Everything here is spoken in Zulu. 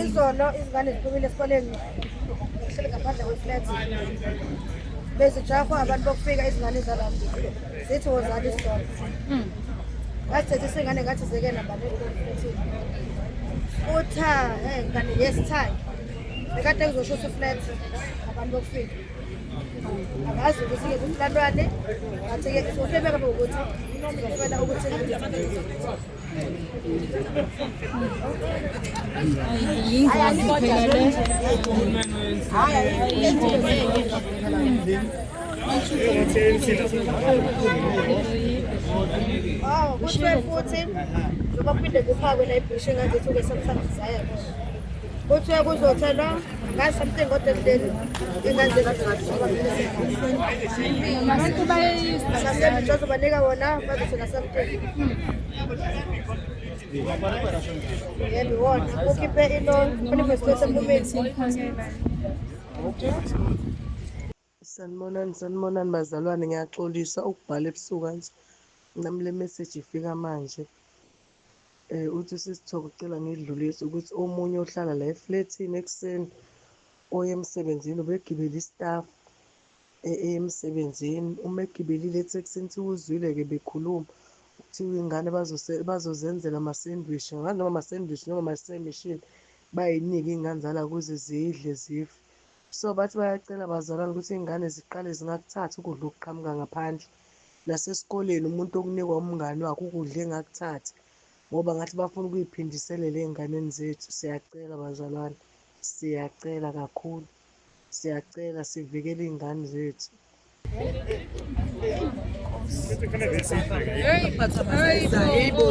Izolo izingane ziphumile esikoleni, ngihleli ngaphandle kwe-flat, bezijahwa abantu bokufika izingane zalapho, zithi wozani isizolo. Ngazithethisa iy'ngane, ngathi zike nambani efletini, utha ngane yesithanda bekade kuzoshutha i-flat, abantu bokufika angazi ukuthi-ke kumntantwane. Ngathi-ke uhlebeka ukuthi sizofela ukuthi Yingozi phela le. Oh, kuthiwe futhi njengoba kuphinde kuphakwe la ibhishi, engathi ke sometimes zaya kuthiwe kuzothelwa ngazi something, kodwa ekudeni ingane Abantu bayeyisa. Amasendwich bazobanika wona, bazothela something. Yebo, iwona ukhiphe ilo university emphumeni. Sanibonani, sanibonani bazalwane. Ngiyaxolisa ukubhala ebusuku kanje. Nami le message ifika manje. Uthi sisithoko ucela ngidlulise ukuthi omunye ohlala la eflethini, ekuseni oye emsebenzini ubegibele i-staff emsebenzini. Uma egibelile etekisini, kuthiwa uzwile-ke bekhuluma, kuthiwa iy'ngane bazozenzela ama-sandwich, angazi noma ama-sandwich noma ama-semishini, bayinike iy'ngane zala ukuze zidle zife. So bathi bayacela bazalwane ukuthi iy'ngane ziqale zingakuthathi ukudla okuqhamuka ngaphandle. Nasesikoleni umuntu okunikwa umngani wakhe ukudla engakuthathi, ngoba ngathi bafuna ukuyiphindiselela ey'nganeni zethu. Siyacela bazalwane, siyacela kakhulu, siyacela sivikele iy'ngane zethu. Hayibo.